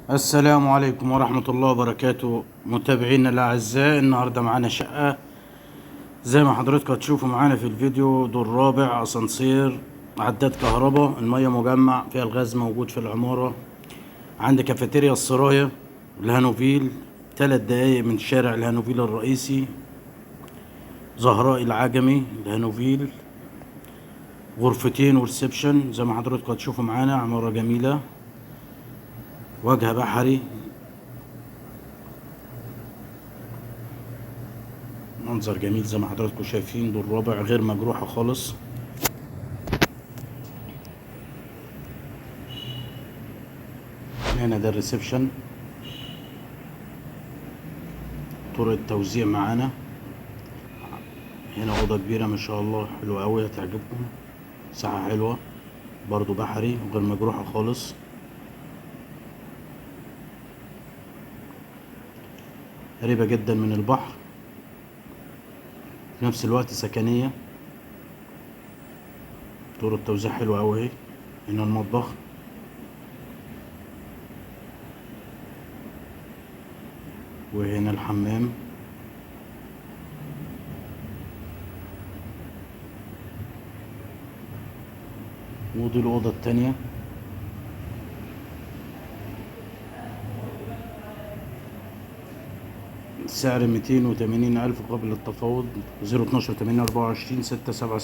السلام عليكم ورحمة الله وبركاته متابعينا الأعزاء. النهاردة معانا شقة زي ما حضراتكم هتشوفوا معانا في الفيديو، دور رابع، أسانسير، عداد كهرباء، المية مجمع فيها، الغاز موجود في العمارة، عند كافيتيريا السرايا الهانوفيل، 3 دقايق من شارع الهانوفيل الرئيسي، زهراء العجمي الهانوفيل، غرفتين وريسبشن زي ما حضراتكم هتشوفوا معانا. عمارة جميلة، وجه بحري، منظر جميل زي ما حضراتكم شايفين. دور رابع، غير مجروحة خالص. هنا ده الريسبشن، طرق التوزيع معانا. هنا أوضة كبيرة ما شاء الله، حلوة أوي، هتعجبكم، مساحة حلوة برضو، بحري وغير مجروحة خالص. قريبة جدا من البحر، في نفس الوقت سكنية. طرق التوزيع حلوة أوي اهي. هنا المطبخ، وهنا الحمام. ودي الأوضة التانية. السعر 280,000 قبل التفاوض. 012 8 24 6 7.